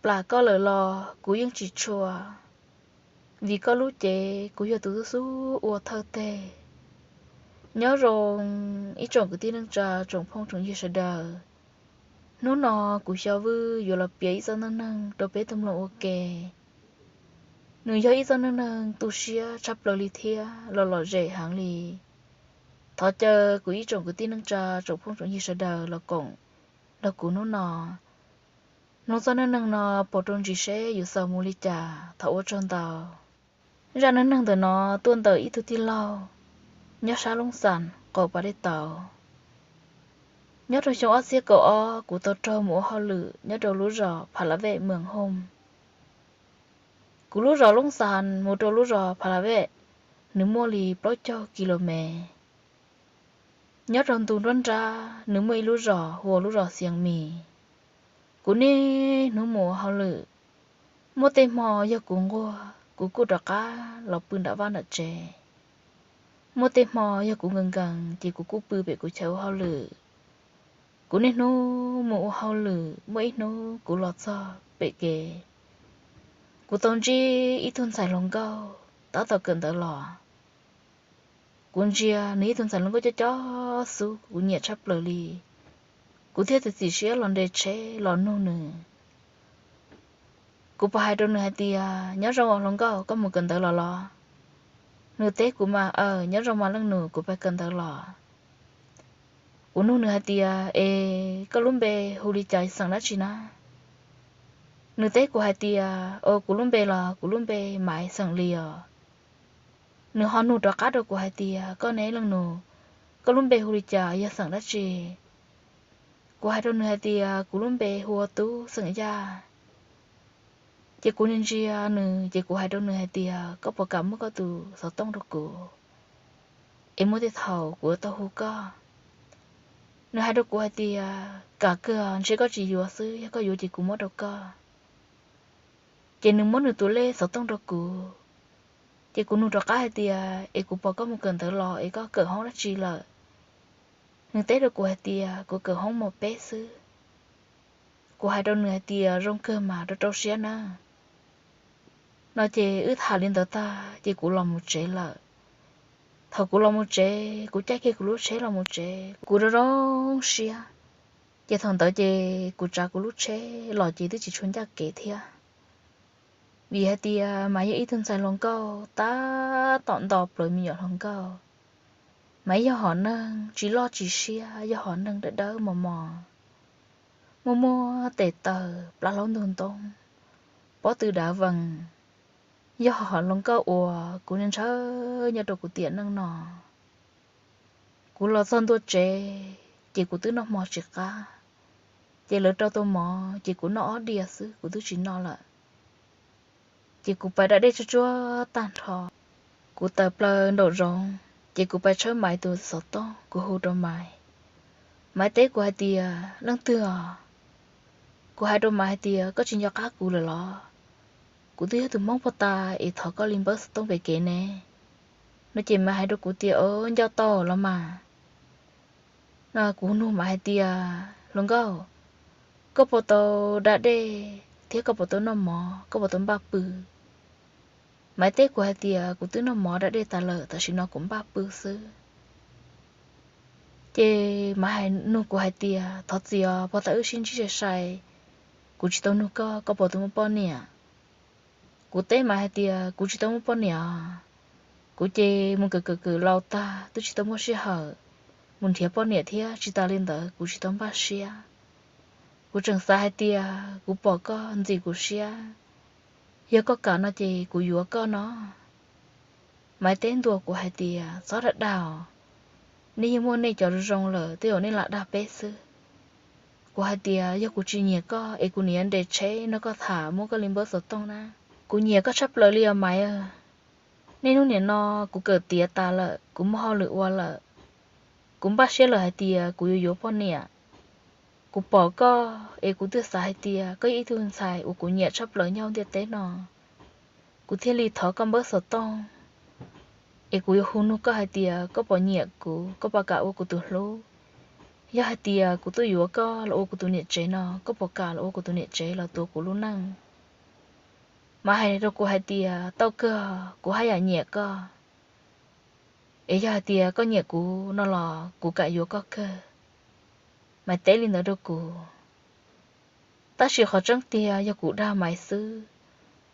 plam koj lawm los kuv yeej tsis tshua, vim koj lub cev kuv yog tus xub xub ua thawj teg. Nyob zoo ib tsoom kwv tij neej tsa tsoom phooj tsoom ywg sawv daws, hnub no kuv Xyo Vwj yuav los piav ib txoj neej neeg rau peb tau mloog ua ke. Nws yog ib txoj neej neeg tu siab tshaj plaws li thiab los lom zem heev li. Thov caw kuv ib tsoom kwv tij neej tsa tsoom phooj tsoom ywg sawv daws los koom nrog kuv hnub no mloog txoj neej neeg no pauv rau ntsis seb yuav xaus mus li cas. Thov ua tsaug ntau. Zaj neej neeg ntawm no tuaj ntawm ib tug tij laug nyob sab Loob Xas qaum pas dej tauv. Nyob rau xyoo ob txhiab kaum ob, kuv tau raug mus ua hauj lwm nyob rau lub zos Pha La Vej Mees Hooj. Kuv lub zos Loob Xas mus rau lub zos Pha La Vej, nws muaj li plaub caug ki lo mev. Nyob rau ntu nruab nrab nws muaj ib lub zos hu ua lub zos Xias Mis. Kuv niaj hnub mus ua hauj lwm, muaj tej hmo yog kuv nquag kuv kuj rov qab los pw nram vaj nram tsev. Muaj tej hmo yog kuv nkees nkees ces kuv kuj pw pem kuv chaw ua hauj lwm. Kuv niaj hnub mus ua hauj lwm, muaj ib hnub kuv los txog pem kev, kuv tau ntsib ib tug ntxhais hluas nkauj tab tom kawm ntawv los. Kuv ntsia nws ib tug ntxhais hluas nkauj cov cov xub, kuv nyiam tshaj plaws li. Kuv thiaj txiav txim siab los nres tsheb los nug nws. Kuv pom hais rau nws hais tias, nyob zoo hluas nkauj, koj mus kawm ntawv los los? Nws teb kuv mas, aw, nyob zoo mas leej nus, kuv pais kawm ntawv los. Kuv nug nws hais tias, es koj lub npe hu li cas, xeem dab tsi na? Nws teb kuv hais tias, o, kuv lub npe los kuv lub npe Maiv, xeem Lis os. Nws ho nug rov qab rau kuv hais tias, koj ne leej nus, koj lub npe hu li cas, yog xeem dab tsi? Kuv hais rau nws hais tias, kuv lub npe hu ua Tub, xeem Yaj. Ces kuv ntsia nws ces kuv hais rau nws hais tias, koj puas kam muab koj tus xov tooj rau kuv, es muaj tej thaum kuv yuav tau hu koj? Nws hais rau kuv hais tias, kam kawg, ntshe koj tsis yuav xwb, yog koj yuav ces kuv muab rau koj. Ces nws muab nws tus lej xov tooj rau kuv. Ces kuv nug rov qab hais tias, es kuv pom koj mus kawm ntawv los es koj kawm hoob dab tsi lawm? Nws teb rau kuv hais tias, kuv kawm hoob mos peb xwb. Kuv hais rau nws hais tias, zoo kawg mas, rau rau siab na. No ces wb tham li ntawd tag ces kuv los mus tsev lawm. Thaum kuv los mus tsev, kuv caij kiag kuv lub tsheb los mus tsev, kuv zoo zoo siab. Ces thaum ntawd ces kuv tsav kuv lub tsheb los ces twb tsis tshua ncaj kev thiab, vim hais tias Maiv yog ib tug ntxhais hluas nkauj tab tom nto plaws me nyuam hluas nkauj. Maiv yog hom neeg tsis loj tsis siab, yog hom neeg dawb dawb mos mos, muaj muaj tes taw, plab hlaub ntug ntoo, pob tw dav vees, yog hom hluas nkauj uas kuv ntshaw ntshaw nyob rau kuv tiam neej no. Kuv los txog ntua tsev ces kuv twb noj hmo tsis qab, ces lawv rau tau mov ces kuv noj ob diav xwb, kuv twb tsis noj lawm. Ces kuv pais da dej tsuag tsuag tag nrho, kuv tawm plaws nraum zoov, ces kuv pais tshawb Maiv tus xov tooj, kuv hu rau Maiv. Maiv teb kuv hais tias, leej twg os? Kuv hais rau Maiv hais tias, koj tsis nco qab kuv lawm los? Kuv twb yog tus Hmoob pog tas es thov koj li npawb xov tooj pem kev ne. No ces Maiv hais rau kuv tias, o, nco tau los mas. No kuv nug Maiv hais tias, hluas nkauj, koj puas tau da dej thiab koj puas tau noj mov, koj puas tau npaj pw? Maiv teb kuv hais tias, kuv twb noj mov da dej tas lawm, tam sim no kuv npaj pw xwb. Ces Maiv hais nug kuv hais tias, thov txim os, pog tas wb sib ntsib sai sai, kuv tsis tau nug koj, koj puas tau muaj poj niam? Kuv teb Maiv hais tias, kuv tsis tau muaj poj niam os. Kuv ces mus kawm kawm kawm laus tag twb tsis tau muaj sij hawm mus nrhiav poj niam thiab, tsis tas li ntawd kuv tsis tau npaj siab. Kuv tseem xav hais tias kuv pom koj ntxim kuv siab, yog koj kam no ces kuv yuav koj no. Maiv teb ntua kuv hais tias, txhob dag dag os, nej yeej muaj nej cov zoo zoo lawm, tej zaum nej lam dag peb xwb. Kuv hais tias, yog kuv tsis nyiam koj es kuv niam nres tsheb nrog koj tham muab koj li npawb xov tooj na. Kuv nyiam koj tshaj plaws li os Maiv. Niaj hnub nim no kuv kawm tiav tas lawm, kuv muaj hauj lwm ua lawm, kuv npaj siab lawm hais tias kuv yuav yuav poj niam. Kuv pom koj es kuv twb xav hais tias koj yog ib tug ntxhais uas kuv nyiam tshaj plaws nyob hauv ntiaj teb no, kuv thiaj li thov koj npawb xov tooj, es kuv yuav hu nug koj hais tias koj puas nyiam kuv, koj puas kam ua kuv tus hlub. Yog hais tias kuv tuaj yuav koj los ua kuv tus niam tsev no, koj puas kam los ua kuv tus niam tsev los tuav kuv lub neej? Maiv hais rau kuv hais tias, tau kawg, kuv haj yam nyiam koj. Es yog hais tias koj nyiam kuv no los kuv kam yuav koj kawg. Maiv teb li ntawd rau kuv. Tab sis qhov tseeb tiag yog kuv dag Maiv xwb.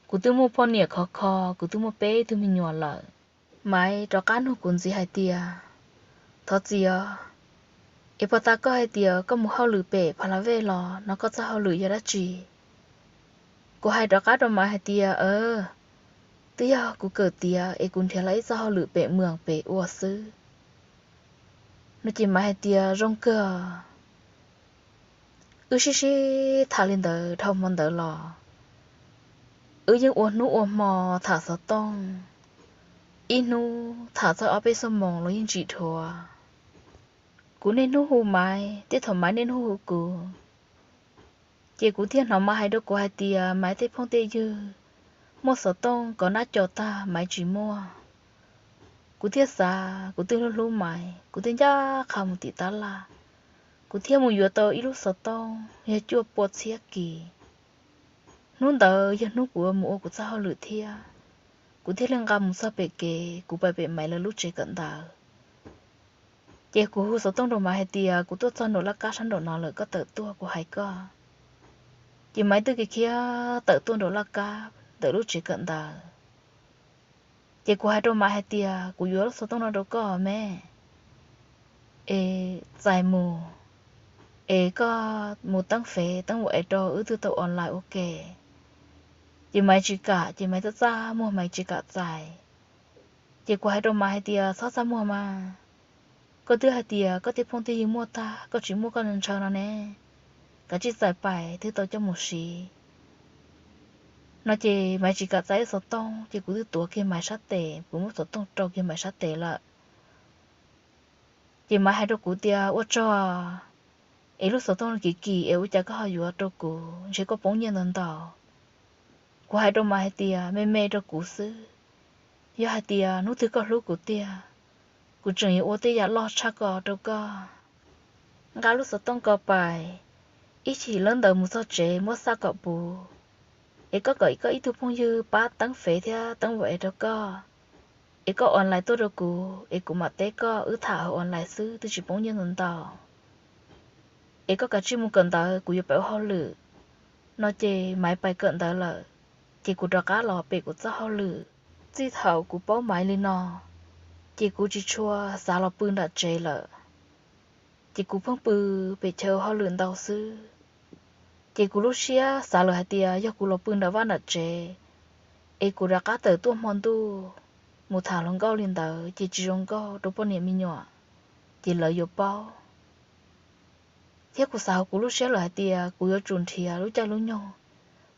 Kuv twb muaj poj niam khov kho, kuv twb muaj peb tug me nyuam lawm. Maiv rov qab nug kuv ntxiv hais tias, thov txim os, es puag ta koj hais tias koj mus hauj lwm pem Pha La Vej los no, koj txoj hauj lwm yog dab tsi? Kuv hais rov qab rau Maiv hais tias, twb yog kuv kawm tiav es kuv nrhiav los ib txoj hauj lwm pem Moos pem ua xwb no. Ces Maiv hais tias, zoo kawg. Wb sib sib tham li ntawd dhau hmo ntawd los, wb yeej ua hnub ua hmo tham xov tooj, ib hnub tham txog ob peb xuab moos los yeej tsis dhuav. Kuv niaj hnub hu Maiv thiab thaum Maiv niaj hnub hu kuv, ces kuv thiaj hnov Maiv hais rau kuv hais tias Maiv tej phooj tej ywg muaj xov tooj kov nab co tag, Maiv tsis muaj. Kuv thiaj xav, kuv twb hlub hlub Maiv, kuv thiaj ncaj qha mus tim tab laj, kuv thiaj mus yuav tau ib lub xov tooj yog cuaj pua txhiab kis. Hnub ntawd yog hnub kuv mus ua kuv txoj hauj lwm thiab, kuv thiaj li nqa mus txog pem kev, kuv pais pem Maiv lawv lub tsev kawm ntawv. Ces kuv hu xov tooj rau Maiv hais tias, kuv tuaj txog nraum laj kab sab nraum no lawm, koj tawm tuaj kuv hais koj. Ces Maiv twb khiav khiav tawm tuaj nraum laj kab ntawm lub tsev kawm ntawv. Ces kuv hais rau Maiv hais tias, kuv yuav lub xov tooj no rau koj me, es txais mus, es koj mus teeb fev teeb ua es rau wb twb tau online ua ke. Ces Maiv tsis kam, ces Maiv txaj txaj muag, Maiv tsis kam txais. Ces kuv hais rau Maiv hais tias, txhob txaj muag mas, koj twb hais tias koj tej phooj tej ywg muaj tag, koj tsis muaj koj ntshaw no ne, kav tsij txais pais thiaj tau coj mus siv no. Ces Maiv tsis kam txais ib xov tooj, ces kuv twb tuav kiag Maiv sab tes, kuv muab xov tooj rau kiag Maiv sab tes lawm. Ces Maiv hais rau kuv tias, ua tsaug, es lub xov tooj no kim kim es ua cas koj ho yuav rau kuv, ntshe koj poob nyiaj ntau ntau. Kuv hais rau Maiv hais tias, me me rau kuv xwb, yog hais tias hnub twg koj hlub kuv tiag, kuv tseem yuav ua tej yam loj tshaj ko rau koj. Nqa lub xov tooj ko pais, ib chim lawv ntawd mus txog tsev muab xaj kom puv, es koj kom koj ib tug phooj ywg pab teeb fev thiab teeb ua es rau koj, es koj online tuaj rau kuv es kuv mam teb koj, wb tham hauv online xwb twb tsis poob nyiaj ntau ntau. Es koj kav tsij mus kawm ntawv, kuv yuav pais ua hauj lwm no. Ces Maiv pais kawm ntawv lawm, ces kuv rov qab los pem kuv txoj hauj lwm. Txij thaum kuv paub Maiv li no, ces kuv tsis tshua xav los pw nram tsev lawm, ces kuv pheej pw pem chaw ua hauj lwm ntau xwb. Ces kuv lub siab xav lawm hais tias yog kuv los pw nram vaj nram tsev, es kuv rov qab tawm tuaj hmo ntuj mus tham hluas nkauj li ntawd ces tsis zoo nkauj rau poj niam me nyuam, ces lawv yuav paub. Thiab kuv xav hauv kuv lub siab lawm hais tias kuv yuav tsum nrhiav lub caij lub nyoog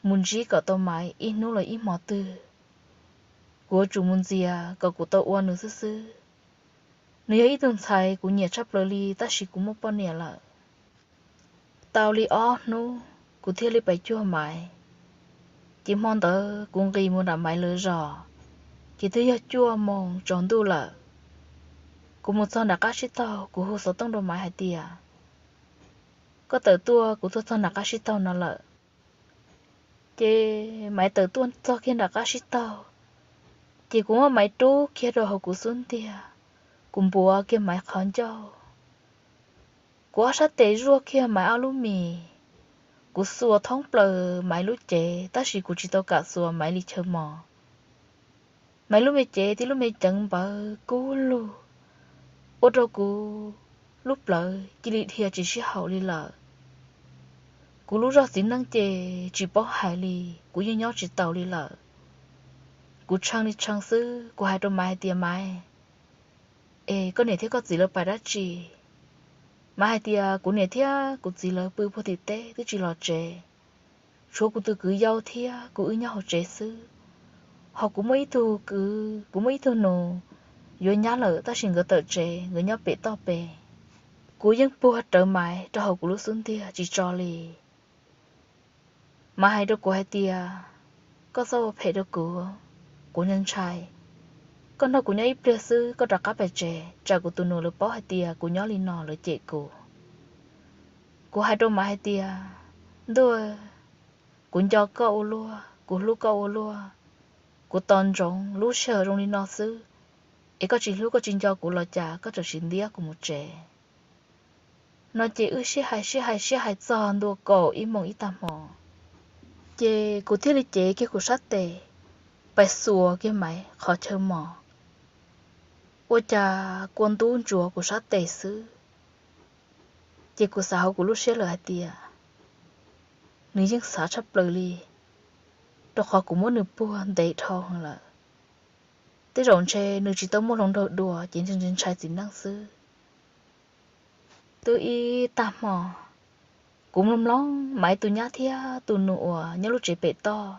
mus ntsib kom tau Maiv ib hnub los ib hmo twg. Kuv yuav tsum mus ntxias kom kuv tau ua nws xwb xwb. Nws yog ib tug ntxhais kuv nyiam tshaj plaws li, tab sis kuv muaj poj niam lawm. Tau li ob hnub kuv thiaj li pais cuag Maiv. Ces hmo ntawd kuv nqis mus nram Maiv lawv zos, ces twb yog cuaj moos tsaus ntuj lawm. Kuv mus txog nram qab sib taug, kuv hu xov tooj rau Maiv hais tias, koj tawm tuaj, kuv tuaj txog nram qab sib taug no lawm. Ces Maiv tawm tuaj txog kiag nram qab sib taug, ces kuv muab Maiv rub kiag rau hauv kuv xub ntiag, kuv npuav kiag Maiv qhov ncauj. Kuv ob sab tes zuaj kiag Maiv ob lub mis, kuv xuas thoob plaws Maiv lub cev, tab sis kuv tsis tau kam xuas Maiv li chaw mos. Maiv lub me cev tib lub me ceev npawv kub lug, ua rau kuv lub plawv cia li dhia tsis sib haum li lawm. Kuv lub zog txiv neej ces tsis paub hais li, kuv yeej nyob tsis taus li lawm. Kuv tshee li tshee xwb, kuv hais rau Maiv hais tias, Maiv, es koj niam thiab koj txiv lawv pais dab tsi? Maiv hais tias, kuv niam thiab kuv txiv lawv pw puag tim teb twb tsis los tsev, tshuav kuv tus kwv yau thiab kuv wb nyob hauv tsev xwb. Ho kuv muaj ib tug kwv, kuv muaj ib tug nus yuav nyab lawm, tab sis nkawd tawm tsev, nkawd nyob pem toj pem. Kuv yeej puag rawv Maiv rau hauv kuv lub xub ntiag tsis tso li. Maiv hais rau kuv hais tias, koj txhob ua phem rau kuv, kuv ntshai ntshai. Koj nrog kuv nyob ib pliag xwb koj rov qab pem tsev, tsam kuv tus nus lawv paub hais tias kuv nyob li no lawv cem kuv. Kuv hais rau Maiv hais tias, Ntuj, kuv nco koj ua luaj, kuv hlub koj ua luaj, kuv tos ntsoov lub sij hawm zoo li no xwb, es koj tsis hlub koj tsis nco kuv los cas koj tseem tsis ntiab kuv mus tsev? No ces wb sib hais sib hais sib hais txog ntua kaum ib moos ib tag hmo, ces kuv thiaj li cev kiag kuv sab tes, pais xuas kiag Maiv qhov chaw mos, ua cas kua ntub ntsuav kuv sab tes xwb. Ces kuv xav hauv kuv lub siab lawm hais tias, nws yeej xav tshaj plaws li, rau qhov kuv muab nws puag ntev dhau lawm. Tej zaum ntshe nws tsis tau muaj hluas nraug dua ces ntshe ntshai txiv neej xwb. Twb ib tag hmo, kuv mloog mloog Maiv tus nyab thiab tus nus uas nyob lub tsev pem toj,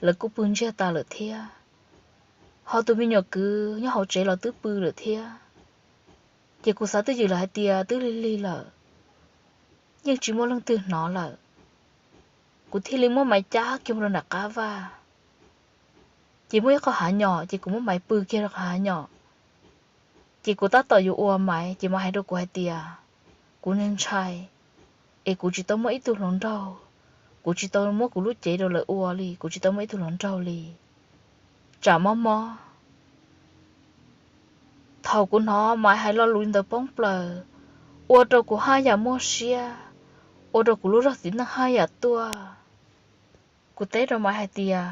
lawv kuj pw ntsiag tas lawm thiab, ho tus me nyuam kwv nyob hauv tsev los twb pw lawm thiab. Ces kuv xav twj ywm lawm hais tias twb lig lig lawm, yeej tsis muaj leej twg hnov lawm. Kuv thiaj li muab Maiv cab kiag mus rau nram qab vaj, ces muaj ib qho hav nyom, ces kuv muab Maiv pw kiag rau qhov hav nyom. Ces kuv tab tom yuav ua Maiv, ces Maiv hais rau kuv hais tias, kuv ntshai, es kuv tsis tau muaj ib tug hluas nraug, kuv tsis tau muab kuv lub cev rau lawv ua li, kuv tsis tau muaj ib tug hluas nraug li, tsam mob mob. Thaum kuv hnov Maiv hais lo lus li ntawd poob plaws, ua rau kuv haj yam muaj siab, ua rau kuv lub zog txiv neej haj yam tuaj. Kuv teb rau Maiv hais tias,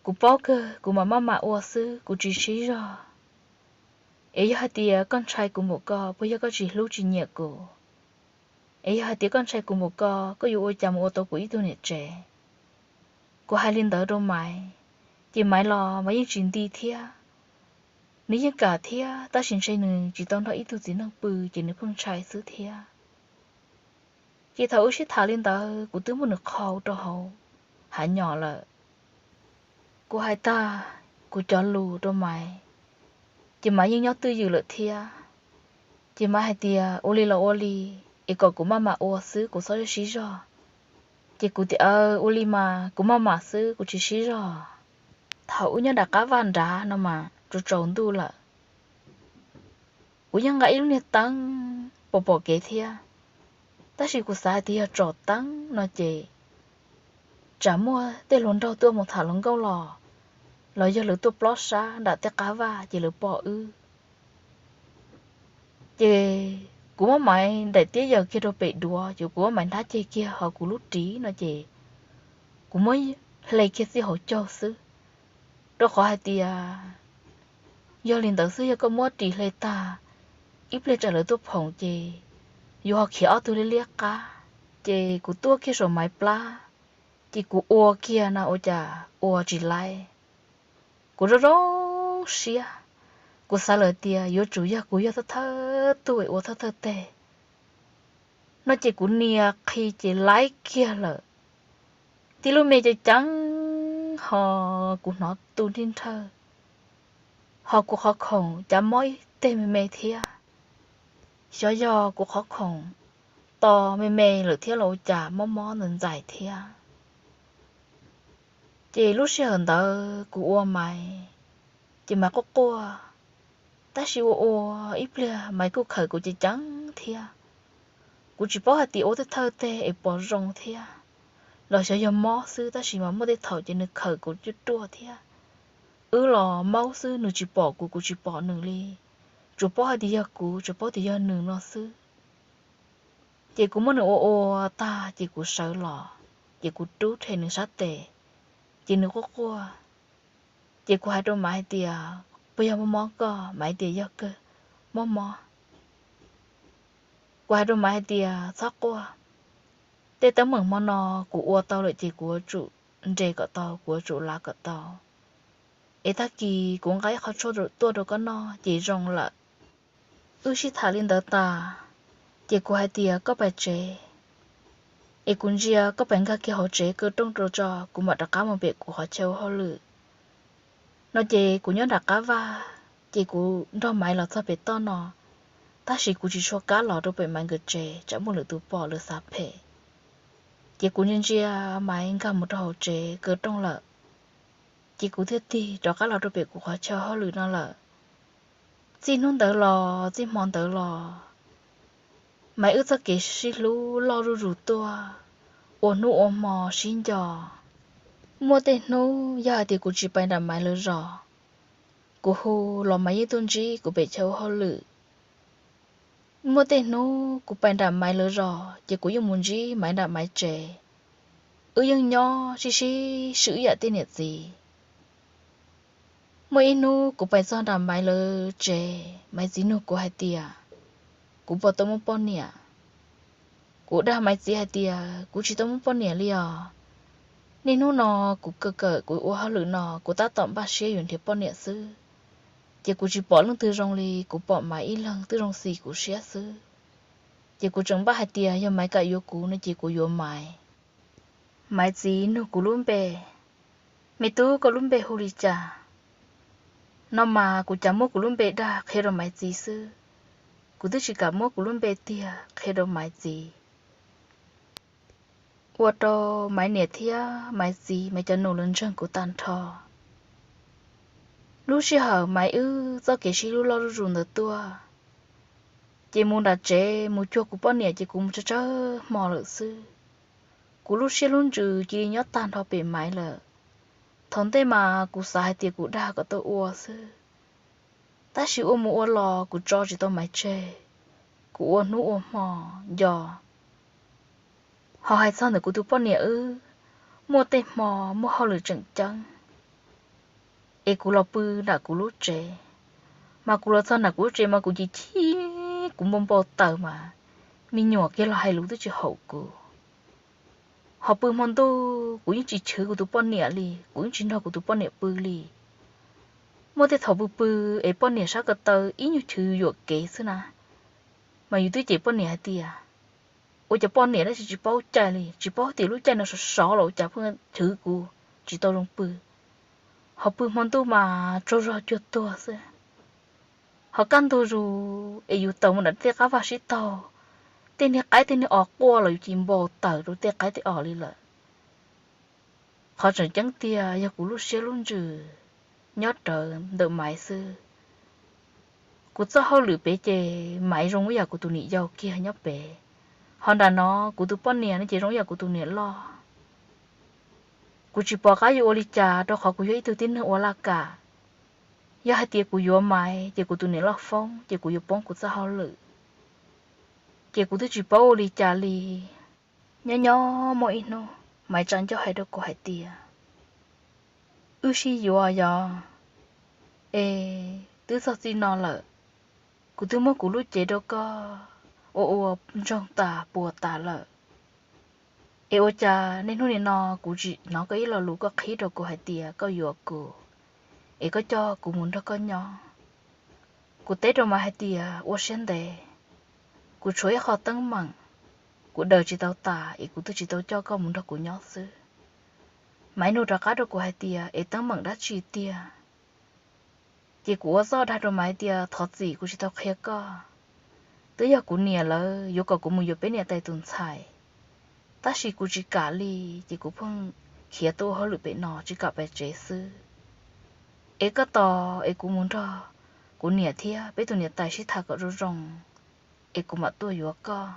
kuv paub kawg, kuv mam maj mam ua xwb, kuv tsis sib zog. Es yog hais tias koj ntshai kuv npaum ko, puas yog koj tsis hlub tsis nyiam kuv? Es yog hais tias koj ntshai kuv npaum ko, koj yuav ua cas mus ua tau kuv ib tug niam tsev? Kuv hais li ntawd rau Maiv, ces Maiv los Maiv yeej tsis nti thiab. Nws yeej kam thiab, tab sis ntshe nws tsis tau nrog ib tug txiv neej pw ces nws pheej ntshai xwb thiab. Ces thaum wb sib tham li ntawd, kuv twb muab nws qhau rau hauv hav nyom lawm. Kuv hais tag kuv cov lus rau Maiv, ces Maiv yeej nyob twj ywm lawm thiab. Ces Maiv hais tias, ua li los ua li, es kom kuv maj mam ua xwb, kuv txhob sib zog. Ces kuv tias, ua li mas kuv maj mam xwb, kuv tsis sib zog. Thaum wb nyob nram qab vaj nrad no mas tsaus tsaus ntuj lawm. Kuv yeej nqa ib lub niag teeb pom pom kev thiab, tab sis kuv xav hais tias yog tsom teeb no ces tsam muaj tej hluas nraug tuaj mus tham hluas nkauj los, los yog lawv tuaj plob sab nram tej qab vaj ces lawv pom wb. Ces kuv muab Maiv daim tiab yaws kiag rau pem duav, ces kuv muab Maiv hnab ceg kiag hauv kuv lub ris no ces kuv muab hle kiag txij hauv caug xwb, rau qhov hais tias yog li ntawd xwb yog koj muab ris hle tag, ib pliag tsam lawv tuaj phoom ces yuav ho khiav ob tug liab liab qab. Ces kuv tuaj kiag saum Maiv plab, ces kuv ua kiag no ua cas ua tsis laib. Kuv zoo zoo siab, kuv xav lawm tias yuav tsum yog kuv yog thawj thawj tug ua thawj thawj teg no ces kuv nias qhi ces laib kiag lawm. Tib lub me ceev ceev ho kuv hnov tu nrhij nrhawj, ho kuv qhov khoom cav mob ib teg me me thiab. Xyov yog kuv qhov khoom to me me lawm thiab los ua cas mob mob ntxais ntxais thiab. Ces lub sij hawm ntawd kuv ua Maiv, ces Maiv quaj quaj, tab sis ua ua ib pliag Maiv kuj khawm kuv ceev ceev thiab. Kuv tsis paub hais tias ua tej thawj teg es pom zoo thiab, los xyov yog mob xwb, tab sis mas muaj tej thaum ces nws khawm kuv cuag ruaj thiab. Wb los maub xwb, nws tsis pom kuv, kuv tsis pom nws li, tsuas paub hais tias yog kuv, tsuas paub tias yog nws no xwb. Ces kuv muab nws ua ua tag ces kuv sawv los, ces kuv rub rhe nws sab tes, ces nws quaj quaj. Ces kuv hais rau Maiv hais tias, puas yog mob mob koj? Maiv tias yog kawg, mob mob. Kuv hais rau Maiv hais tias txhob quaj, tej teeb meem hmo no kuv ua tau lawm ces kuv yuav tsum nres kom tau, kuv yuav tsum lav kom tau, es tag kis kuv nqa ib qho tshuaj tuaj rau koj noj ces zoo lawm. Wb sib tham li ntawd tas, ces kuv hais tias koj pais tsev, es kuv ntsia koj pais nkag kiag hauv tsev kaw rooj rau tso, kuv mam rov qab mus pem kuv qhov chaw ua hauj lwm no ces kuv nyob nram qab vaj, ces kuv nrog Maiv los txog pem toj no, tab sis kuv tsis tshua kam los rau pem Maiv nkawd tsev tsam muaj lwm tus pom lawv xav phem. Ces kuv ntsia ntsia Maiv nkag mus rau hauv tsev kaw rooj lawm, ces kuv thiaj tig rov qab los rau pem kuv qhov chaw hauj lwm no lawm. Txij hnub ntawd los txij hmo ntawd los, Maiv wb txoj kev sib hlub loj zuj zus tuaj, ua hnub ua hmo sib nco. Muaj tej hnub yog hais tias kuv tsis pais nram Maiv lawv zos, kuv hu los Maiv yeej tuaj ntsib kuv pem chaw ua hauj lwm. Muaj tej hnub kuv pais nram Maiv lawv zos ces kuv yeej mus ntsib Maiv nram Maiv tsev, wb yeej nyob sib sib swm ib yam tej niam txiv. Muaj ib hnub kuv pais txog nram Maiv lawv tsev, Maiv txiv nug kuv hais tias kuv puas tau muaj poj niam. Kuv dag Maiv txiv hais tias kuv tsis tau muaj poj niam li os. Niaj hnub no kuv kawm kawm kuv ua hauj lwm no kuv tab tom npaj siab yuav nrhiav poj niam xwb, ces kuv tsis pom leej twg zoo li, kuv pom Maiv ib leeg twb zoo xis kuv siab xwb. Ces kuv tseem npaj hais tias yog Maiv kam yuav kuv no ces kuv yuav Maiv. Maiv txiv nug kuv lub npe, Me tub, koj lub npe hu li cas? No mas kuv cav muab kuv lub npe dag qhia rau Maiv txiv xwb, kuv twb tsis kam muab kuv lub npe tiag qhia rau Maiv txiv. Ua rau Maiv niam thiab Maiv txiv Maiv cov nus lawv ntseeg kuv tag nrho. Lub sij hawm Maiv wb txoj kev sib hlub loj zuj zus ntawd tuaj, ces mus nram tsev mus cuag kuv poj niam ces kuv mus tsawg tsawg hmo lawm xwb. Kuv lub siab lub ntsws cia li nyob tag nrho pem Maiv lawm. Thaum ntej mas kuv xav hais tias kuv dag kom tau ua xwb, tab sis ua mus ua los kuv tso tsis tau Maiv tseg, kuv ua hnub ua hmo nco. Ho hais txog ntawm kuv tus poj niam wb, muaj tej hmo muaj hauj lwm tseem ceeb es kuv los pw nram kuv lub tsev, mas kuv los txog nram kuv lub tsev mas kuv chim chim, kuv npau npau taws mas me nyuam kiag los hais lus twb tsis haum kuv. Ho pw hmo ntuj kuv yeej tsis chwv kuv tus poj niam li, kuv yeej tsis nrog kuv tus poj niam pw li. Muaj tej thaum pw pw es poj niam sab ko taw ib nyuag chwv yuam kev xwb na, mas yus twb cem poj niam hais tias, ua cas poj niam dab tsi tsis paub cai li, tsis paub tias lub caij no sov sov los ua cas pheej chwv kuv tsis tau zoo pw. Ho pw hmo ntuj mas tsaug zog cuag tuag xwb. Ho kaj ntug zus es yus tawm mus nram tej qab vaj sib taug, tej niag qaib tej niag os quaj los yus chim npau taws rau tej qaib tej os li lawm. Qhov tseem ceeb tiag yog kuv lub siab lub ntsws nyob rawv ntawm Maiv xwb. Kuv txoj hauj lwm pem ces Maiv zoo ib yam kuv tus niam yau kiag nyob pem, ho nram no kuv tus poj niam no ces zoo ib yam kuv tus niam loj. Kuv tsis pom qab yuav ua li cas rau qhov kuv yog ib tug tib neeg ua laj kam. Yog hais tias kuv yuav Maiv ces kuv tus niam loj foob ces kuv yuav poob kuv txoj hauj lwm, ces kuv twb tsis paub ua li cas li. Nyob nyob muaj ib hnub Maiv tsa ncauj hais rau kuv hais tias, wb sib yuav yog, es twb txog txij no lawm, kuv twb muab kuv lub cev rau koj ua ua ntsoog tas puas tas lawm, es ua cas niaj hnub nim no kuv tsis hnov koj ib lo lus koj qhib rau kuv hais tias koj yuav kuv, es koj coj kuv mus nrog koj nyob? Kuv teb rau Maiv hais tias ua siab ntev, kuv tshuav ib qho teeb meem kuv daws tsis tau tas es kuv twb tsis tau coj koj mus nrog kuv nyob xwb. Maiv nug rov qab rau kuv hais tias es teeb meem dab tsi tiag? Ces kuv ua txuj dag rau Maiv tias thov txim kuv tsis tau qhia koj, twb yog kuv niam lawv yuav kom kuv mus yuav peb niam tais tus ntxhais, tab sis kuv tsis kam li, ces kuv pheej khiav tuaj ua hauj lwm pem no tsis kam pem tsev xwb. Es koj tos es kuv mus nrog kuv niam thiab peb tus niam tais sib tham kom zoo zoo, es kuv mam tuaj yuav koj.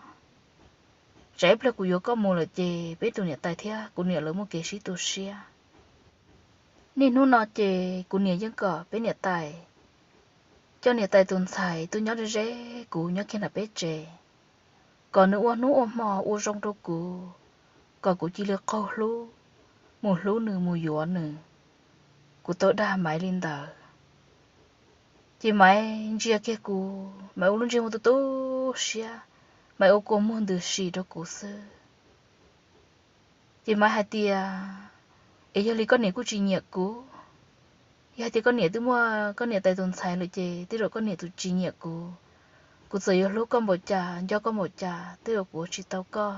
Tsam ib pliag kuv yuav koj mus lawm ces peb tus niam tais thiab kuv niam lawv muaj kev sib tu siab. Niaj hnub no ces kuv niam yeej kom peb niam tais coj niam tais tus ntxhais tuaj nyob ze ze kuv nyob kiag nram peb tsev, kom nws ua hnub ua hmo ua zoo rau kuv, kom kuv cia li qaug hlub, mus hlub nws mus yuav nws. Kuv tau dag Maiv li ntawd, ces Maiv ntsia kiag kuv, Maiv ua lub ntsej muag tu tu siab, Maiv ua kua muag ntws si rau kuv xwb. Ces Maiv hais tias, es yog li koj niam kuj tsis nyiam kuv, yog hais tias koj niam twb muaj koj niam tais tus ntxhais lawm ces tej zaum koj niam tus tsis nyiam kuv. Kuv txawm yuav hlub koj npaum cas nco koj npaum cas tej zaum kuv ua tsis tau koj.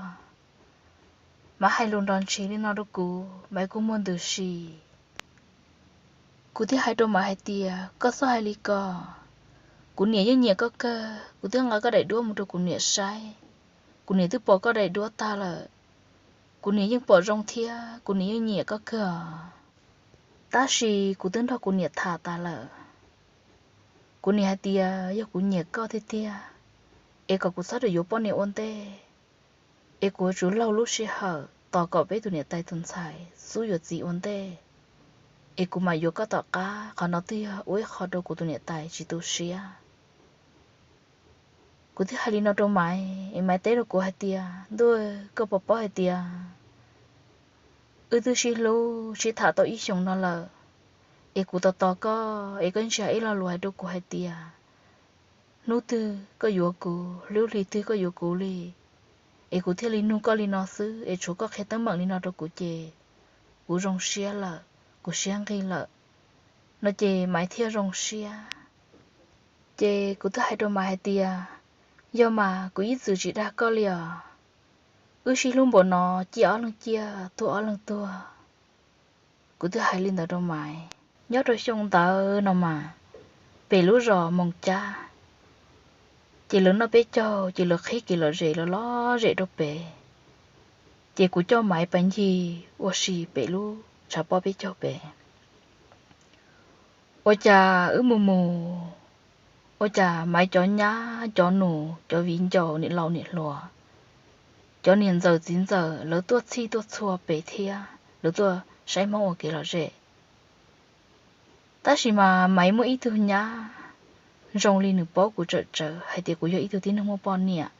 Maiv hais lus nrov ntshis li no rau kuv, Maiv kua muag ntws si. Kuv thiaj hais rau Maiv hais tias koj txhob hais li ko, kuv niam yeej nyiam koj kawg, kuv twb nqa koj daim duab mus rau kuv niam saib, kuv niam twb pom koj daim duab tag lawm. Kuv niam yeej pom zoo thiab kuv niam yeej nyiam koj kawg os. Tab sis kuv twb nrog kuv niam tham tas lawm, kuv niam hais tias yog kuv nyiam koj tiag tiag, es kom kuv txhob rau yuav poj niam ua ntej, es kuv yuav tsum laug lub sij hawm tos kom peb tus niam tais tus ntxhais xub yuav txiv ua ntej, es kuv mam yuav koj tom qab. Qhov no twb yog ua ib qho rau kuv tus niam tais tsis tu siab. Kuv thiaj hais li no rau Maiv, es Maiv teb rau kuv hais tias, Ntuj, koj puas paub hais tias wb twb sib hlub sib tham tau ib xyoos no lawm, es kuv tos tos koj, es koj ntsia ib lo lus hais rau kuv hais tias hnub twg koj yuav kuv, lub hli twg koj yuav kuv li, es kuv thiaj li nug koj li no xwb, es tshuav koj qhia teeb meem li no rau kuv ces kuv zoo siab lawm, kuv siab nqig lawm. No ces Maiv thiaj zoo siab. Ces kuv twb hais rau Maiv hais tias, Yog mas, kuv ib txwm tsis dag koj li os. Wb sib hlub npaum no, ciaj ob leeg ciaj, tuag ob leeg tuag. Kuv twb hais li ntawd rau Maiv. Nyob rau xyoo ntawd no mas, pem lub zos Moos Cab, ces lawv noj peb caug, ces lawv qhib kev lom zem los lom zem rau pem. Ces kuv coj Maiv pas ncig ua si pem lub tshav pob peb caug pem. Ua cas wb mus mus, ua cas Maiv cov nyab cov nus, cov viv ncaus, niam laus niam hluas, cov niam ntxawm txiv ntxawm, lawv tuaj txhij tuaj txhua pem thiab, lawv tuaj saib Hmoob ua kev lom zem. Tab sis mas Maiv muaj ib tug nyab zoo li nws paub kuv tsawm tsawv hais tias kuv yog ib tug tib neeg muaj poj niam.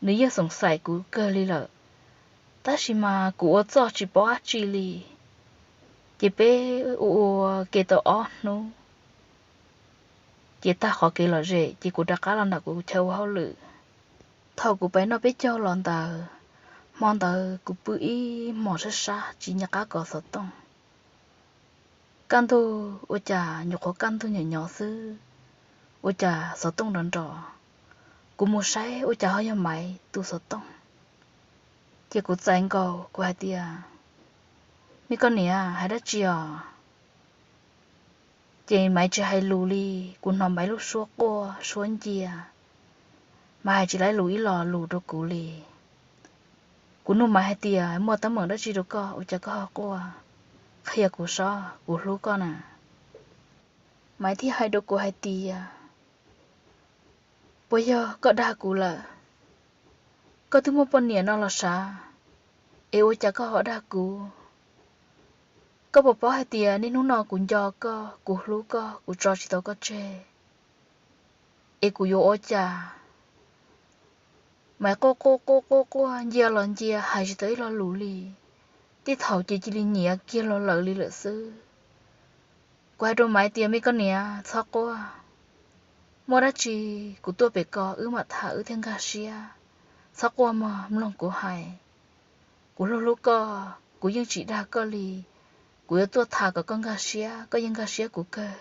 Nws yeej xoom xaim kuv kawg li lawm, tab sis mas kuv ua txuj tsis paub dab tsi li. Ces peb ua ua ke tau ob hnub, ces tag qhov kev lom zem ces kuv rov qab los nram kuv chaw ua hauj lwm. Thaum kuv pib noj peb caug los ntawd, hmo ntawd kuv pw ib hmos sab sab tsis nco qab kov xov tooj. Kaj ntug ua cas nyuam qhuav kaj ntug nyob nyob xwb, ua cas xov tooj nrov nrov. Kuv mus saib ua cas ho yog Maiv tus xov tooj. Ces kuv txais nkaus kuv hais tias, Me koj niam, hais dab tsi os? Ces Maiv tsis hais lus li. Kuv hnov Maiv lub suab quaj suab ncia, Maiv hais tsis tau lus ib lo lus rau kuv li. Kuv nug Maiv hais tias, Muaj teeb meem dab tsi rau koj ua cas koj ho quaj? Qhia kuv sob, kuv hlub koj na. Maiv thiaj hais rau kuv hais tias, Puas yog koj dag kuv lawm? Koj twb muaj poj niam no los sav, es ua cas koj ho dag kuv? Koj puas paub hais tias niaj hnub no kuv nco koj, kuv hlub koj, kuv tso tsis tau koj tseg, es kuv yuav ua cas? Maiv quaj quaj quaj quaj quaj, ncia los ncia, hais tsis tau ib lo lus li. Tej thaum ces cia li nyiav kiag los lawm li lawm xwb. Kuv hais rau Maiv tias, Me koj niam, txhob quaj, muaj dab tsi kuv tuaj pem ko wb mam tham wb thiaj nkag siab. Txhob quaj mog, mloog kuv hais. Kuv hlub hlub koj, kuv yeej tsis dag koj li. Kuv yuav tuaj tham kom koj nkag siab, koj yeej nkag siab kuv kawg.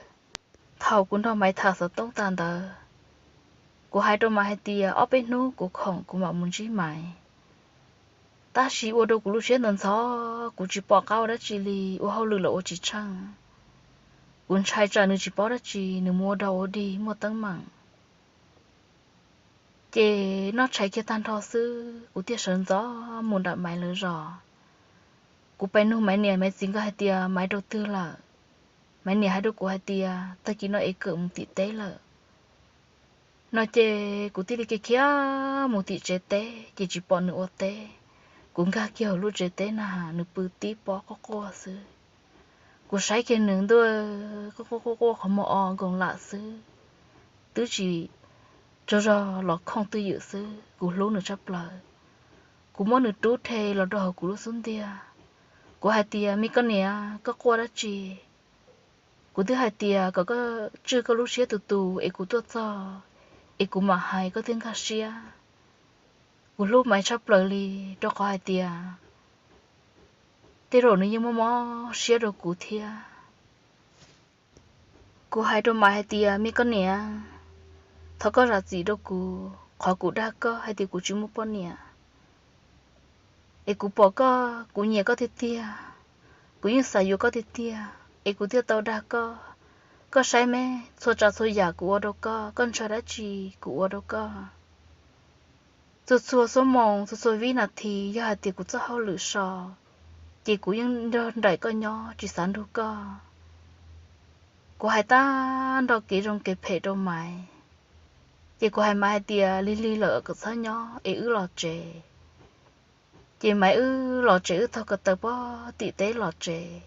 Thaum kuv nrog Maiv tham xov tooj tas ntawd, kuv hais rau Maiv hais tias ob peb hnub kuv khoom kuv mam mus ntsib Maiv. Tab sis ua rau kuv lub siab ntxhov ntxhov, kuv tsis pom qab ua dab tsi li, ua hauj lwm los ua tsis tsheej. Kuv ntshai tsam nws tsis paub dab tsi, nws mus ua dog ua dig muaj teeb meem. Ces noj tshais kiag tag nrho xwb kuv thiaj sawv ntxov mus nram Maiv lawv zos. Kuv pais nug Maiv niam Maiv txiv nkawd hais tias Maiv rau twg lawm. Maiv niam hais rau kuv hais tias tag kis no es kawm mus tim teb lawm. No ces kuv thiaj li khiav khiav mus tim tsev teb ces tsis pom nws ua teb. Kuv nkag kiag hauv lub tsev teb na, nws pw tib pob quaj quaj xwb. Kuv saib kiag nws ntuj, quaj quaj quaj quaj qhov muag o nkoos lam xwb, twb tsis tsaug zog los khooj twj ywm xwb. Kuv hlub nws tshaj plaws. Kuv muab nws rub rhe los rau hauv kuv lub xub ntiag. Kuv hais tias, Me koj niam, koj quaj dab tsi? Kuv twb hais tias kom koj tswj koj lub siab tus tus es kuv tuaj txog es kuv mam hais koj thiaj nkag siab. Kuv hlub Maiv tshaj plaws li, rau qhov hais tias tej zaum nws yeej mob mob siab rau kuv thiab. Kuv hais rau Maiv hais tias, Me koj niam, thov koj zam txim rau kuv qhov kuv dag koj hais tias kuv tsis muaj poj niam. Es kuv pom koj, kuv nyiam koj tiag tiag, kuv yeej xav yuav koj tiag tiag, es kuv thiaj tau dag koj. Koj saib me, txhua tsav txhua yam kuv ua rau koj, koj ntshaw dab tsi kuv ua rau koj. Txhua txhua xuab moos, txhua txhua vib nas this, yog hais tias kuv txoj hauj lwm so, ces kuv yeej nrog nraim koj nyob, tsis xav nrug koj. Kuv hais tag nrho kev zoo kev phem rau Maiv. Ces kuv hais Maiv hais tias lig lig lawm kom txhob nyob es wb los tsev. Ces Maiv wb los tsev wb taug ko taw puag tim teb los tsev.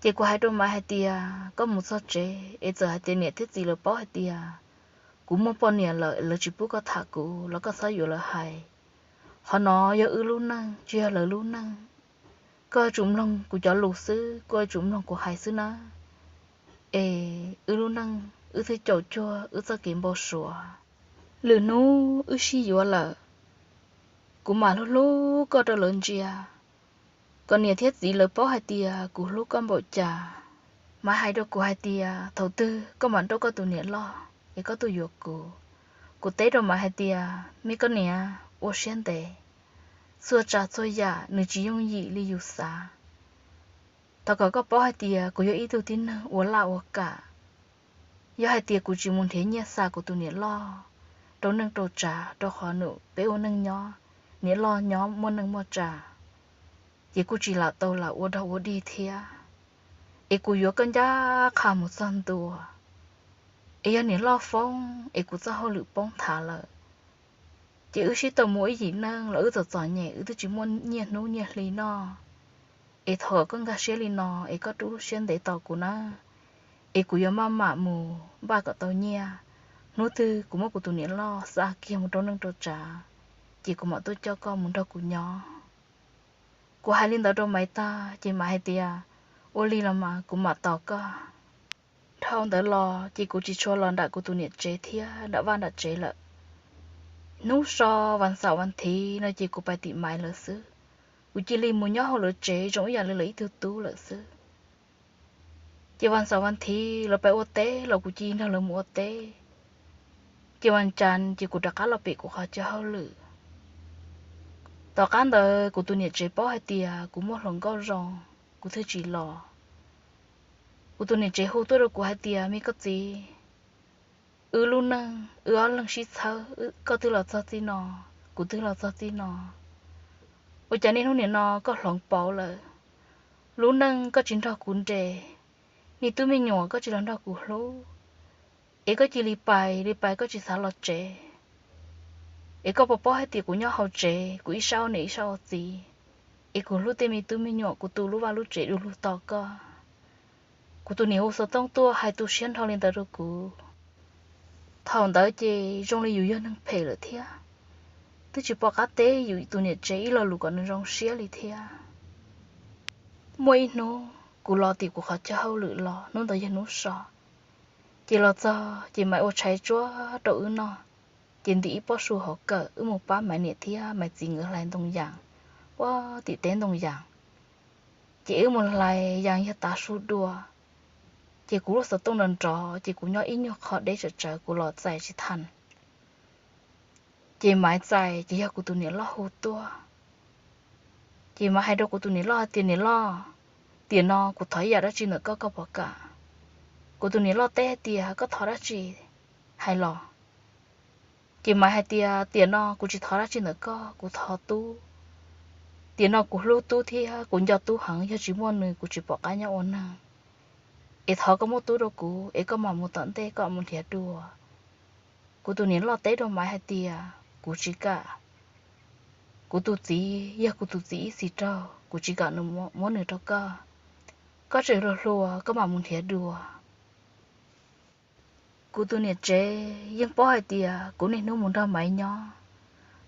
Ces kuv hais rau Maiv hais tias koj mus txog tsev es txawm hais tias niam thiab txiv lawv paub hais tias kuv muaj poj niam lawm lawv tsis pub koj tham kuv los koj txhob yuav lawv hais. Qhov no yog wb lub neej tsis yog lawv lub neej. Koj yuav tsum mloog kuv cov lus xwb, koj yuav tsum mloog kuv hais xwb nawb. Es wb lub neej wb twb caum cuag wb txoj kev npau suav. Lwm hnub wb sib yuav lawm, kuv mam hlub hlub koj rau lawv ntsia, kom niam thiab txiv lawv paub hais tias kuv hlub koj npaum cas. Maiv hais rau kuv hais tias thaum twg koj mam nrauj koj tus niam loj es koj tuaj yuav kuv. Kuv teb rau Maiv hais tias me koj niam, ua siab ntev, txhua tsav txhua yam nws tsis yooj yim li yus xav. Thov kom koj paub hais tias kuv yog ib tug tib neeg ua laj ua kam. Yog hais tias kuv tsis mus nrhiav nyiaj xa kuv tus niam loj rau neej rau tsav, rau qhov nws peb ua neej nyob, niam loj nyob muaj neej muaj tsav, ces kuj tsis lam tau lam ua dog ua dig thiab. Es kuv yuav koj ncaj qha mus txog ntua. Es yog niam loj foob es kuv txoj hauj lwm poob thav lawm, ces wb sib tau mus ib yim neej los wb txom txom nyem, wb twb tsis muaj nyiaj hnub nyiaj hli noj. Es thov kom koj nkag siab li no es koj rub siab ntev tos kuv na, es kuv yuav maj mam mus npaj kom tau nyiaj. Hnub twg kuv muab kuv tus niam loj xa kiag mus rau neej rau tsav, ces kuv mam tuaj coj koj mus nrog kuv nyob. Kuv hais li ntawd rau Maiv tag ces Maiv hais tias ua li los mas kuv mam tos koj. Dhau ntawd los ces kuv tsis tshua los nram kuv tus niam tsev thiab nram vaj nram tsev lawm. Hnub so, vas xaum vas thiv no ces kuv pais tim Maiv lawv xwb. Kuv cia li mus nyob hauv lawv tsev zoo ib yam li lawv ib tug tub lawm xwb. Ces vas xaum vas thiv lawv pais ua teb los kuv cia li nrog lawv mus ua teb. Ces vas cas ces kuv rov qab los pem kuv qhov chaw hauj lwm. Tom qab ntawd kuv tus niam tsev paub hais tias kuv muaj hluas nkauj zoo, kuv thiaj tsis los. Kuv tus niam tsev hu tuaj rau kuv hais tias me koj txiv, wb lub neej wb ob leeg sib txhawb, koj twb los txog txij no, kuv twb los txog txij no. Ua cas niaj hnub nim no koj hloov pauv lawm? Lub neej koj tsis nrog kuv nres, me tub me nyuam koj tsis los nrog kuv hlub, es koj cia li pais li pais koj tsis xav los tsev. Es koj puas paub hais tias kuv nyob hauv tsev kuv ib sab ua niam ib sab ua txiv, es kuv hlub tej me tub me nyuam kuv tu lub vaj lub tsev du lug tos koj. Kuv tus niam hu xov tooj tuaj hais tu siab nrho li ntawd rau kuv. Thaum ntawd ces zoo li yus yog neeg phem lawm thiab, twb tsis pom qab teb yus tus niam tsev ib lo lus kom nws zoo siab li thiab. Muaj ib hnub kuv los tim kuv qhov chaw hauj lwm los, hnub ntawd yog hnub so, ces los txog ces Maiv ua tshais tsuab rau wb noj. Ces ntim ib pob su hauv kawm wb mus pab Maiv niam thiab Maiv txiv nkawd hlais ntoo yas puag tim teb ntoo yas. Ces wb mus hlais yas yog tav su dua. Ces kuv lub xov tooj nrov nrov ces kuv nyob ib nyuag qho deb tsawv tsawv kuv los txais tsis tau. Ces Maiv txais ces yog kuv tus niam loj hu tuaj. Ces Maiv hais rau kuv tus niam loj hais tias niam loj, tiam no kuv thov ib yam dab tsi ntawm koj, koj puas kam? Kuv tus niam loj teb hais tias koj thov dab tsi hais los. Ces Maiv hais tias tiam no kuv tsis thov dab tsi ntawm koj, kuv thov tub. Tiam no kuv hlub tub thiab kuv nco tub heev, yog tsis muaj nws kuv tsis pom qab nyob ua neeg. Es thov koj muab tub rau kuv es koj mam mus tom ntej koj mus nrhiav dua. Kuv tus niam loj teb rau Maiv hais tias kuv tsis kam. Kuv tus txiv, yog kuv tus txiv ib txhis raug kuv tsis kam nws muab nws rau koj. Koj tseem hluas hluas koj mam mus nrhiav dua. Kuv tus niam tsev yeej paub hais tias kuv niaj hnub mus nrog Maiv nyob,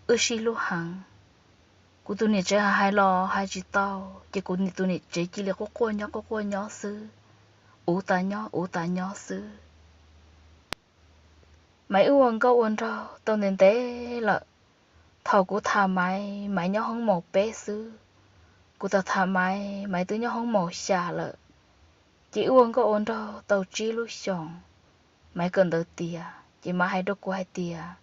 wb sib hlub heev. Kuv tus niam tsev hais hais los hais tsis tau, ces kuv tus niam tsev cia li quaj quaj nyob quaj quaj nyob xwb, uv tas nyob uv tas nyob xwb. Maiv wb ua nkauj ua nraug tau ntev ntev lawm. Thaum kuv tham Maiv, Maiv nyob hoob maus peb xwb. Kuv tau tham Maiv, Maiv twb nyob hoob maus xya lawm. Ces wb ua nkauj ua nraug tau tsib lub xyoos, Maiv kawm ntawv tiav, ces Maiv hais rau kuv hais tias,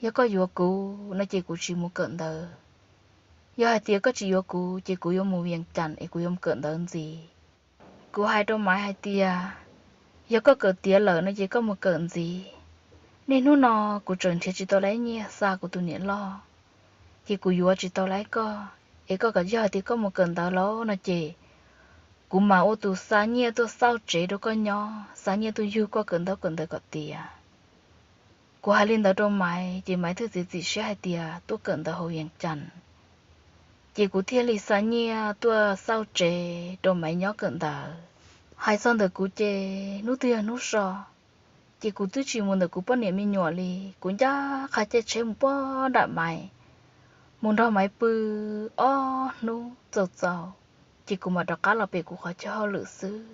yog koj yuav kuv no ces kuv tsis mus kawm ntawv. Yog hais tias koj tsis yuav kuv ces kuv yuav mus Vias Cas es kuv yuav mus kawm ntawv ntxiv. Kuv hais rau Maiv hais tias, yog koj kawm tiav lawm no ces koj mus kawm ntxiv. Niaj hnub no kuv tseem nrhiav tsis tau lawv nyiaj xa kuv tus niam loj, ces kuv yuav tsis tau lawv koj. Es koj kom yog hais tias koj mus kawm ntawv lawm no ces kuv mam ua tus xa nyiaj tuaj xauj tsev rau koj nyob, xa nyiaj tuaj yug koj kawm ntaub kawm ntawv kom tiav. Kuv hais li ntawd rau Maiv ces Maiv thiaj txiav txim siab hais tias tuaj kawm ntawv hauv Vias Cas. Ces kuv thiaj li xa nyiaj tuaj xauj tsev rau Maiv nyob kawm ntawv. Hais txog ntawm kuv ces hnub twg yog hnub so, ces kuv twb tsis mus ntawm kuv poj niam me nyuam li. Kuv ncaj qha caij tsheb mus pog nram Maiv, mus nrog Maiv pw ob hnub txaus txaus, ces kuv mam rov qab los pem kuv qhov chaw hauj lwm xwb.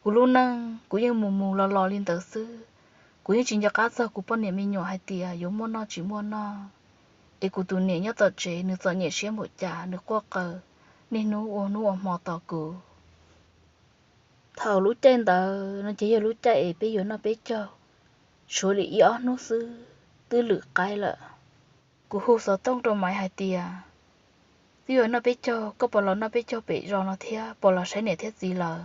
Kuv lub neej kuv yeej mus mus los los li ntawd xwb. Kuv yeej tsis nco qab txog kuv poj niam me nyuam hais tias yuav muaj noj tsis muaj noj, es kuv tus niam nyob tom tsev nws txom nyem siab npaum cas nws quaj qw niaj hnub ua hnub ua hmo tos kuv. Thaum lub caij ntawd no ces yog lub caij es peb yuav noj peb caug, tshuav li ib ob hnub xwb twb lwm qaib lawm. Kuv hu xov tooj rau Maiv hais tias, twb yuav noj peb caug, koj puas los noj peb caug pem zos no thiab, puas los saib niam thiab txiv lawv?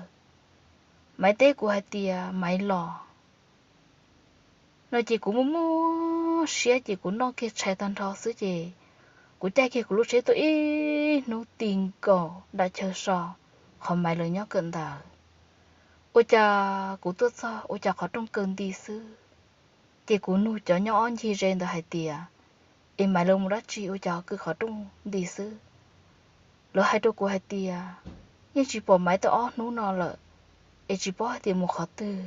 Maiv teb kuv hais tias Maiv los no ces kuv muaj muaj siab ces kuv noj kiag tshais tag nrho xwb ces kuv caij kiag kuv lub tsheb tuaj ib hnub ti nkaus nram chaw so qhov Maiv lawv nyob kawm ntawv. Ua cas kuv tuaj txog ua cas qhov rooj kaw nti xwb. Ces kuv nug cov nyob ob ncig ze ntawd hais tias, es Maiv lawv mus dab tsi ua cas kaw qhov rooj nti xwb? Lawv hais rau kuv hais tias, yeej tsis pom Maiv tau ob hnub no lawm, es tsis paub hais tias mus qhov twg.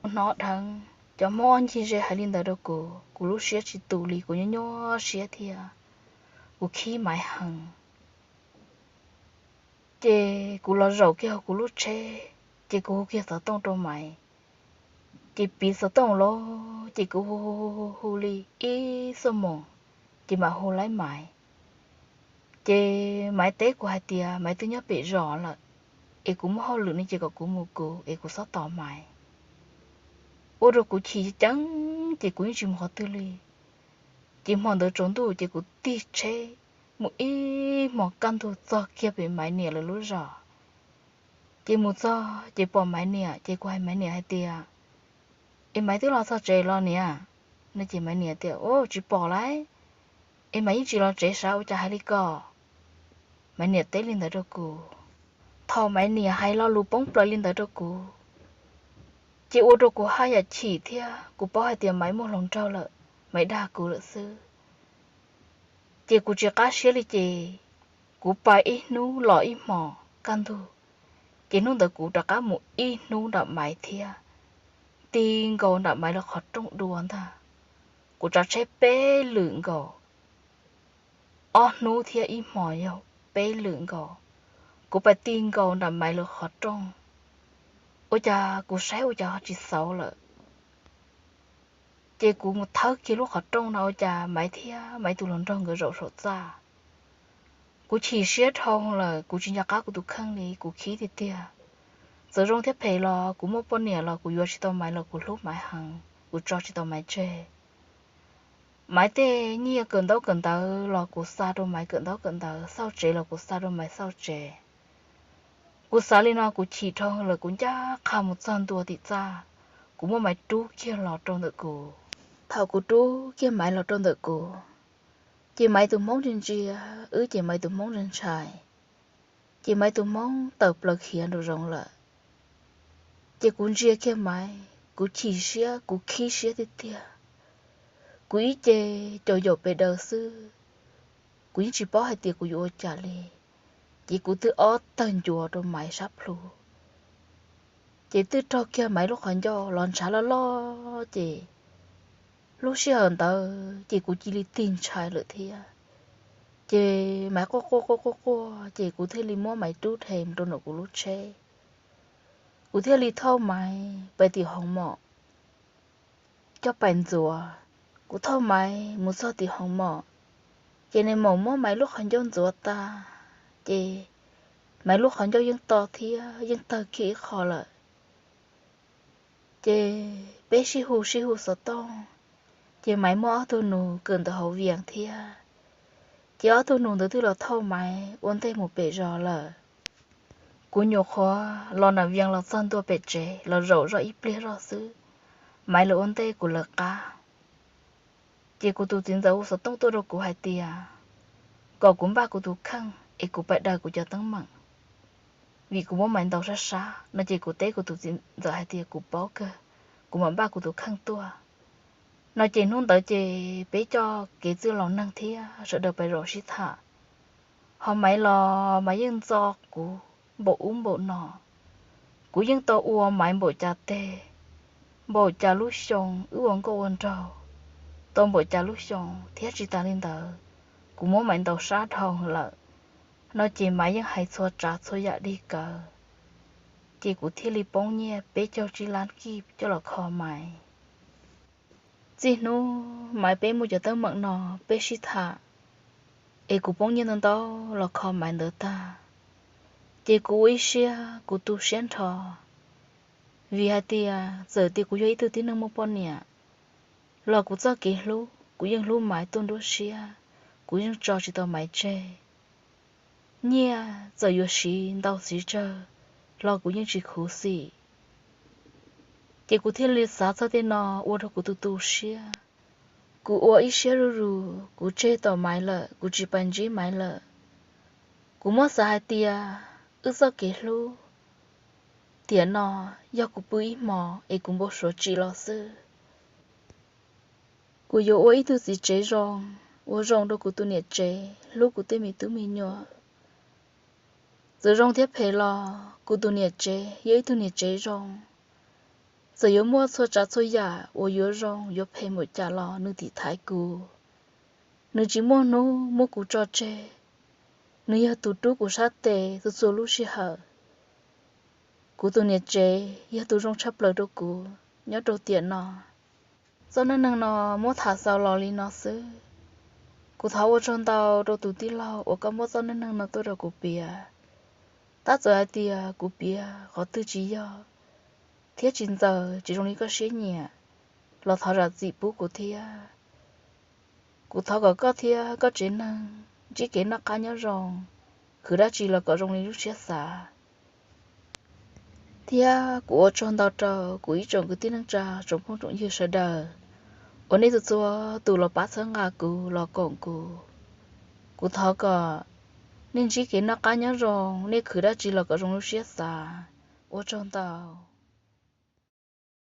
Kuv hnov dheev cov Hmoob ob ncig ze hais li ntawd rau kuv, kuv lub siab tsis tus li, kuv nyuaj nyuaj siab thiab kuv khib Maiv heev. Ces kuv los zaum kiag hauv kuv lub tsheb, ces kuv hu kiag xov tooj rau Maiv. Ces piv xov tooj los ces kuv hu hu hu hu li ib xuab moos, ces mam hu laib Maiv. Ces Maiv teb kuv hais tias Maiv twb nyob pem zos lawm, es kuv muaj hauj lwm no ces kom kuv mus kuv es kuv txhob tos Maiv. Ua rau kuv chim ceev ces kuv yeej tsis mus qhov twg li. Ces hmo ntawd tsaus ntuj ces kuv tig tsheb mus ib hmos kaj ntug txog kiag pem Maiv niam lawv lub zos. Ces mus txog ces pom Maiv niam ces kuv hais Maiv niam hais tias, es Maiv twb los txog tsev los niam? No ces Maiv niam tias, u, tsis pom lauj, es Maiv yeej tsis los tsev sav ua cas hais li ko? Maiv niam teb li ntawd rau kuv. Thaum Maiv niam hais lo lus poob plaws li ntawd rau kuv, ces ua rau kuv haj yam chim thiab kuv paub hais tias Maiv muaj hluas nraug lawm, Maiv dag kuv lawm xwb. Ces kuv tsis qab siab li ces kuv pais ib hnub los ib hmos kaj ntug. Ces hnub ntawd kuv rov qab mus ib hnub nram Maiv thiab, ti nkaus nram Maiv lawv qhov rooj dua ntag. Kuv tsav tsheb peb lwm nkaus, ob hnub thiab ib hmos yog peb lwm nkaus, kuv pais ti nkaus nram Maiv lawv qhov rooj. Ua cas kuv saib ua cas ho tsis xauv lawm. Ces kuv mus thawb kiag lub qhov rooj no ua cas Maiv thiab Maiv tus hluas nraug nkawd zaum saum txaj. Kuv chim siab dhau lawm, kuv tsis nco qab kuv tus kheej li, kuv khib tiag tiag. Txawm zoo thiab phem los kuv muaj poj niam los kuv yuav tsis tau Maiv los kuv hlub Maiv heev, kuv tso tsis tau Maiv tseg. Maiv tej nyiaj kawm ntaub kawm ntawv los kuv xa rau Maiv kawm ntaub kawm ntawv, xauj tsev los kuv xa rau Maiv xauj tsev. Kuv xav li no kuv chim dhau lawm, kuv ncaj qha mus txog ntua tim txaj, kuv muab Maiv rub kiag los rau ntawm kuv. Thaum kuv rub kiag Maiv los rau ntawm kuv, ces Maiv tus hmoob ntsia ntsia, wb ces Maiv tus hmoob ntshai ntshai, ces Maiv tus hmoob tawm plaws khiav nraum zoov lawm. Ces kuv ntsia kiag Maiv, kuv chim siab, kuv khib siab tiag tiag. Kuv ib ce caum yaum pes daws xwb, kuv yeej tsis paub hais tias kuv yuav ua cas li. Ces kuv twb ob tawg ncuav rau Maiv sab plhu, ces twb raug kiag Maiv lub qhov ncauj los ntshav loj loj ces lub sij hawm ntawd ces kuv cia li tig ntshai lawm thiab. Ces Maiv quaj quaj quaj quaj quaj ces kuv thiaj li muab Maiv rub rhe mus rau ntawm kuv lub tsheb. Kuv thiaj li thauj Maiv pais tim hoov mom coj pais ntxuav. Kuv thauj Maiv mus txog tim hoov mom, ces nais maum muab Maiv lub qhov ncauj ntxuav tag, ces Maiv lub qhov ncauj yeej to thiab yeej tawg kiag ib qho lawm. Ces peb sib hu sib hu xov tooj, ces Maiv muaj ob tug nus kawm ntawv hauv Vias thiab, ces ob tug nus ntawd twb los thauj Maiv ua ntej mus pem zos lawm. Kuv nyuam qhuav los nram Vias los txog ntua pem tsev los zaum zoj ib pliag zoj xwb, Maiv lawv ua ntej kuv lawv qab. Ces kuv tus txiv ntxawm hu xov tooj tuaj rau kuv hais tias kom kuv npaj kuv tus kheej es kuv pais daws kuv cov teeb meem, vim kuv muab Maiv ntaus sab sab no. Ces kuv teb kuv tus txiv ntxawm hais tias kuv paub kawg, kuv mam npaj kuv tus kheej tuaj. No ces hnub ntawd ces peb coj kev txwj laus neeg thiab sawv daws pais zaum sib tham. Ho Maiv los Maiv yeej ntxo kuv npaum ub npaum no. Kuv yeej tau ua Maiv npaum cas teg, npaum cas lub xyoo wb ua nkauj ua nraug, tau npaum cas lub xyoo thiab tsis tas li ntawd, kuv muab Maiv ntaus sab dhau lawm. No ces Maiv yeej hais txhua tsav txhua yam dig kawg, ces kuv thiaj li poob nyiaj peb caug tsib lab kib coj los kho Maiv. Txij hnub Maiv peb muaj cov teeb meem no peb sib tham, es kuv poob nyiaj ntau ntau los kho Maiv ntawd tag, ces kuv ua ib siab kuv tu siab nrho, vim hais tias txawm tias kuv yog ib tug tib neeg muaj poj niam los kuv txoj kev hlub kuv yeej hlub Maiv tuaj nruab siab, kuv yeej tso tsis tau Maiv tseg. Nyiaj txawm yuav siv ntau siv tsawg los kuv yeej tsis khuv xim. Ces kuv thiaj li xav txog tej no ua rau kuv tu tu siab. Kuv ua ib siab zuj zus, kuv tseg tau Maiv lawm, kuv tsis pais ntsib Maiv lawm. Kuv muab xav hais tias wb txoj kev hlub tiam no yog kuv pw ib hmos es kuv npau suav tsim los xwb. Kuv yuav ua ib tug txiv tsev zoo, ua zoo rau kuv tus niam tsev, hlub kuv tej me tub me nyuam. Txawm zoo thiab phem los kuv tus niam tsev yog ib tug niam tsev zoo. Txawm yuav muaj txhua tsav txhua yam uas yuav zoo yuav phem npaum cas los nws tim thaiv kuv. Nws tsis muaj hnub muab kuv tso tseg. Nws yog tus rub kuv sab tes txhua txhua lub sij hawm. Kuv tus niam tsev yog tus zoo tshaj plaws rau kuv nyob rau tiam no. Txoj neej neeg no muab tham xaus los li no xwb. Kuv thov ua tsaug ntau rau tus tij laug uas koj muab txoj neej neeg no tuaj rau kuv piav. Tab txawm hais tias kuv piav qhov twg tsis yog thiab tsis ntxaws tsis zoo li koj siab nyiam los thov zam txim pub kuv thiab. Kuv thov kom koj thiab koj tsev neeg ntsib kev noj qab nyob zoo, khwv dab tsi los kom zoo li lub siab xav. Thiab kuv ua tsaug ntau rau kuv ib tsoom kwv tij neej tsa tsoom phooj tsoom ywg sawv daws uas nej txhua txhua tus los pab txhawb nqa kuv los koom kuv. Kuv thov kom nej ntsib kev noj qab nyob zoo, nej khwv dab tsi los kom zoo lub siab xav. Ua tsaug ntau.